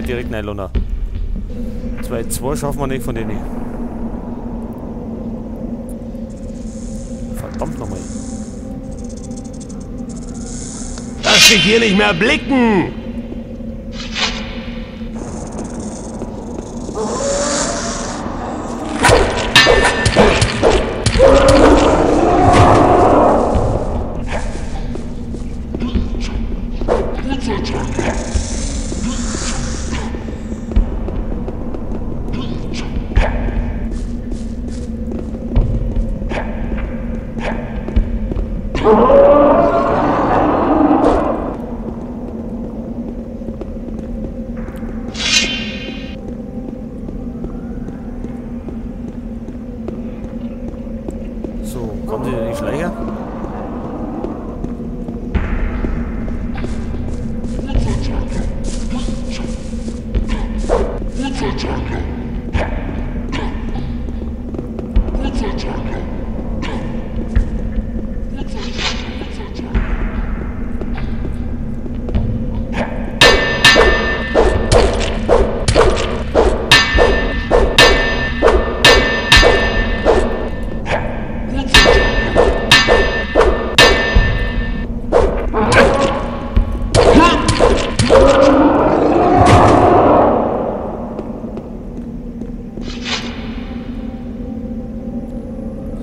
gleich direkt reinladen. 2-2 schaffen wir nicht von denen. Verdammt nochmal. Lass dich hier nicht mehr blicken! So, kommen Sie denn nicht schleicher?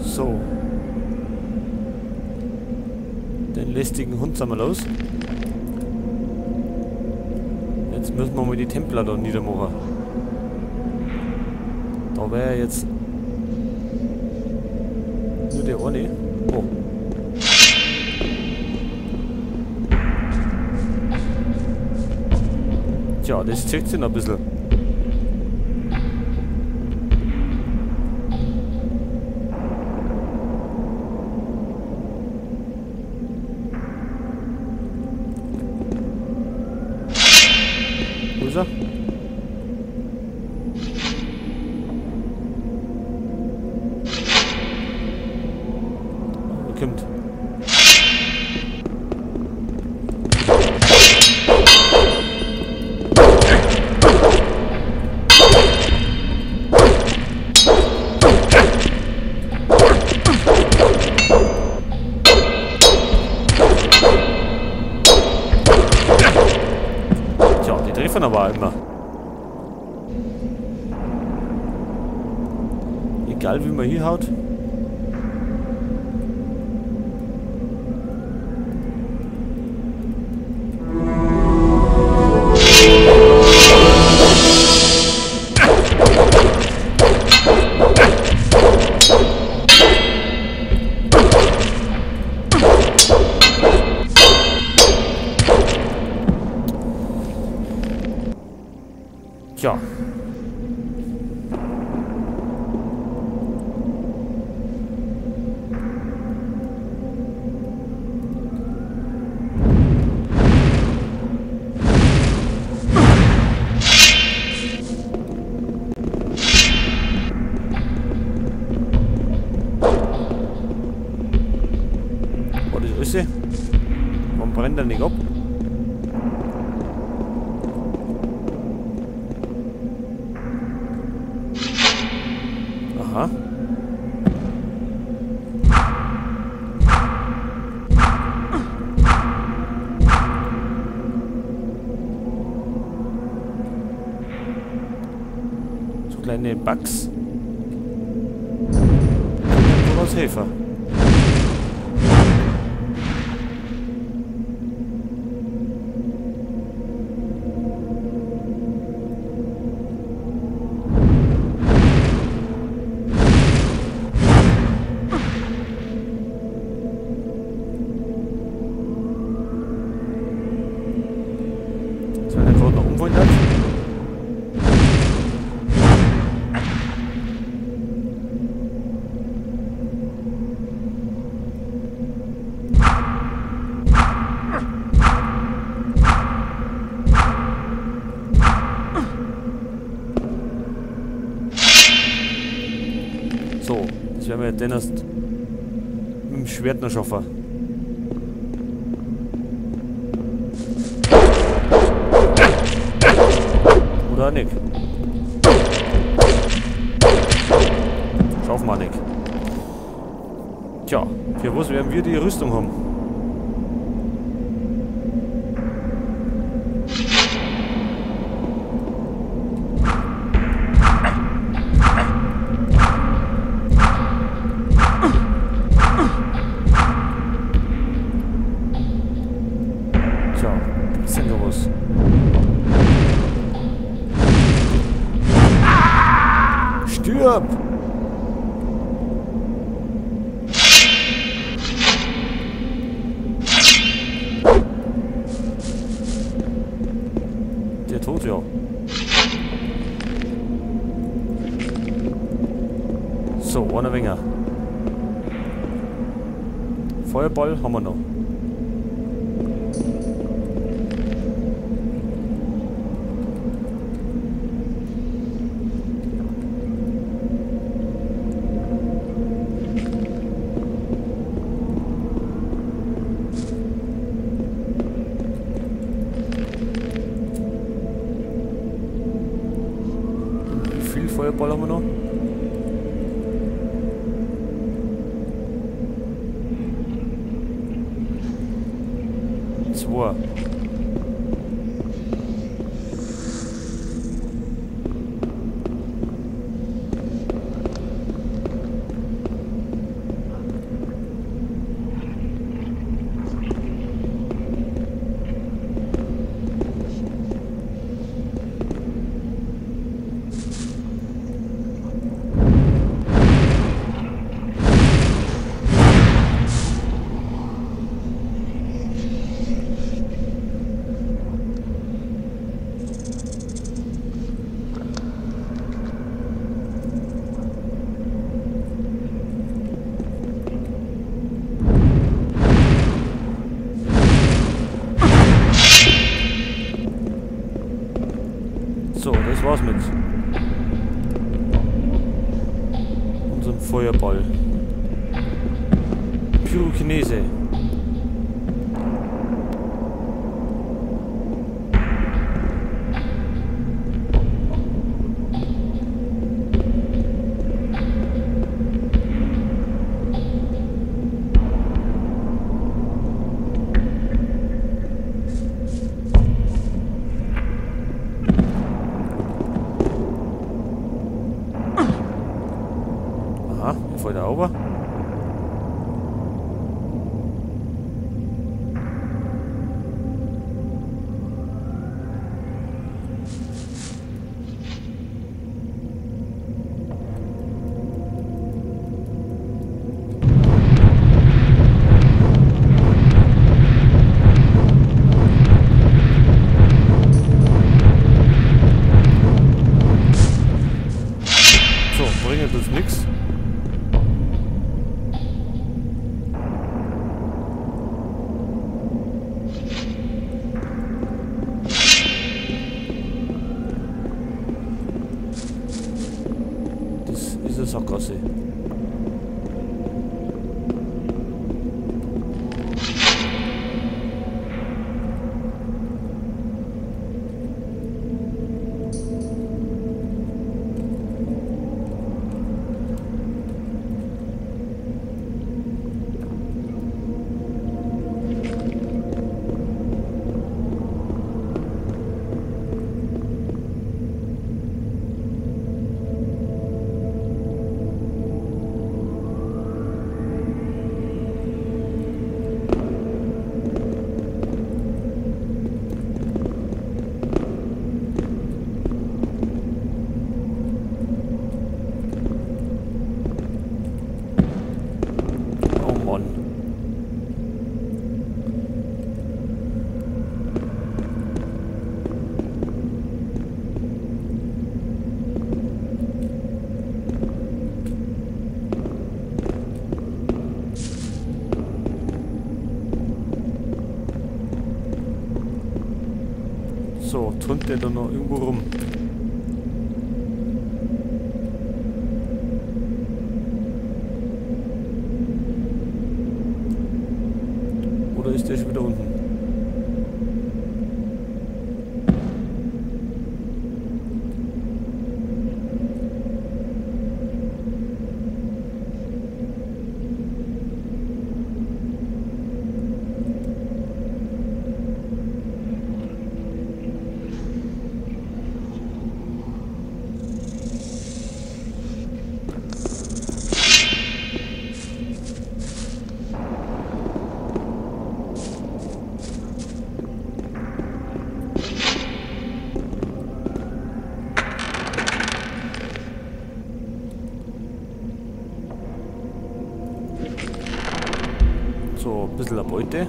So. Den lästigen Hund sind wir los. Jetzt müssen wir mal die Templer da niedermachen. Da wäre jetzt nur der eine. Oh. Tja, das zieht sich noch ein bisschen. Wo ist er? Er kommt. Tja, die treffen aber immer. Egal wie man hier haut. Tja. War das alles? Warum brennt er nicht ab? Aha. So kleine Bugs. Durchaus helfen. So, das werden wir dann erst mit dem Schwert noch schaffen. auch nicht. Schaffen wir nicht. Tja, für was werden wir die Rüstung haben? Tja, gibt's denn da was? Stirb! Der tot, ja. So, einer weniger. Feuerball haben wir noch. Feuerball haben wir noch. Zwei. So, das war's mit unserem Feuerball. Pyrokinese. Aha, er fällt da runter. So, bringt uns nichts. Das ist eine Sackgasse. So, turnt der da noch irgendwo rum? Oder ist der schon wieder unten? So, ein bisschen Beute.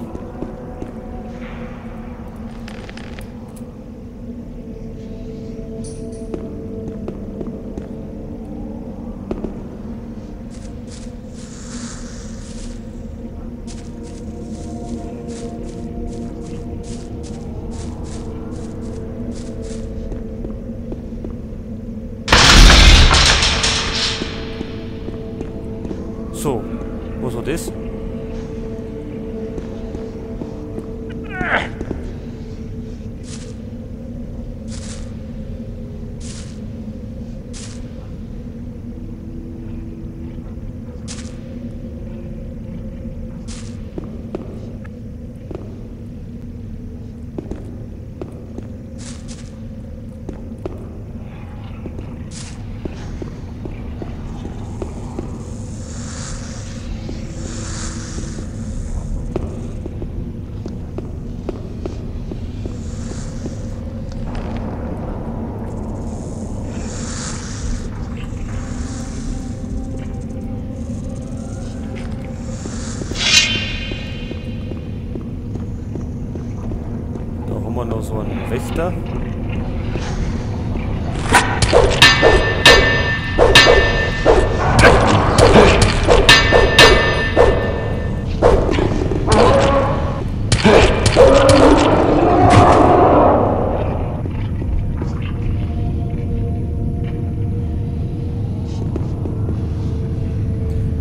So, was war das? Noch so einen Wächter.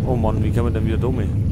Oh Mann, wie kann man denn wieder dumm?